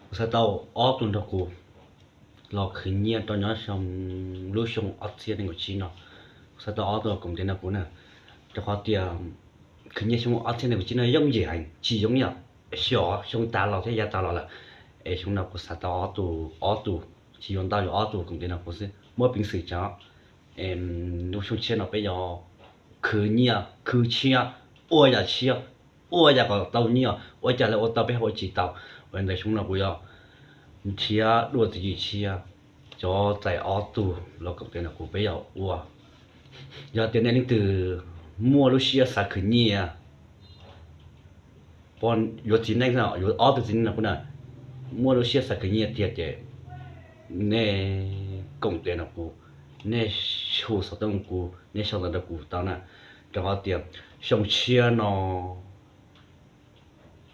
Kuv xav tau ob tug nrog kuv los khwv nyiaj rau nyob xyoo, lub xyoo ob txhiab nees nkaum tsib no. Kuv xav tau ob tug koom tes nrog kuv na, rau qhov tias khwv nyiaj xyoo ob txhiab nees nkaum tsib no yooj yim heev, tsis yooj yim xyov xyoo tas los thiab yav tas los lawm. Es xyoo no kuv xav tau ob tug, ob tug, tsis yuav ntau, yuav ob tug koom tes nrog kuv xwb, muab peev xwm tso. Lub xyoo tshiab no peb yuav khwv nyiaj khwv tshiab, ua yam tshiab, ua yam kom tau nyiaj, ua cas lawv ua tau peb ho ua tsis tau. Ua ntawd xyoo no kuv yuav nrhiav dua tswv yim tshiab, cov txais ob tug los koom tes nrog kuv peb yuav ua. Yog tias nej leej twg muaj lub siab xav khwv nyiaj, yuav txiv neej, yuav ob tug txiv neej no kuv na, muaj lub siab xav khwv nyiaj tiag ces nej koom tes nrog kuv, nej hu xov tooj kuv, nej sau ntawv nrog kuv tau na, rau qhov tias xyoo tshiab no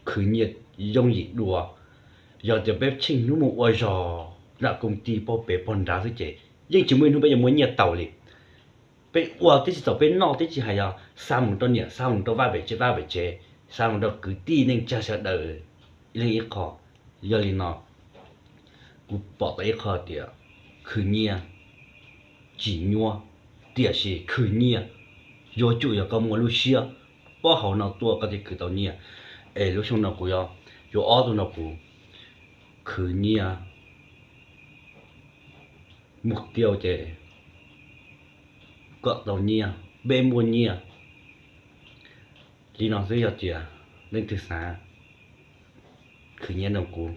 khwv nyiaj yooj yim dua. Yog tias peb tsheej hnub mus ua zog nram koom tij pog pem pog nrad xwb ces yeej tsis muaj ib hnub peb yuav muaj nyiaj tau li. Peb ua twb tsis txaus peb noj, twb tsis hais yog xa mus rau niam, xa mus rau vaj pem tsev, vaj pem tsev, xa mus rau kwv tij neej tsa sawv daws ib leeg ib qho. Yog li no, kuv pom tau ib qho tias khwv nyiaj tsis nyuaj, tiam sis khwv nyiaj yuav tsum yog koj muaj lub siab, pob hauv no tuaj koj thiaj khwv tau nyiaj. Es lub xyoo no kuv yuav, yuav ob tug nrog kuv khwv nyiaj, mus tiag ces kom tau nyiaj, peb muaj nyiaj. Li no xwb, yog tias leej twg xav khwv nyiaj nrog kuv,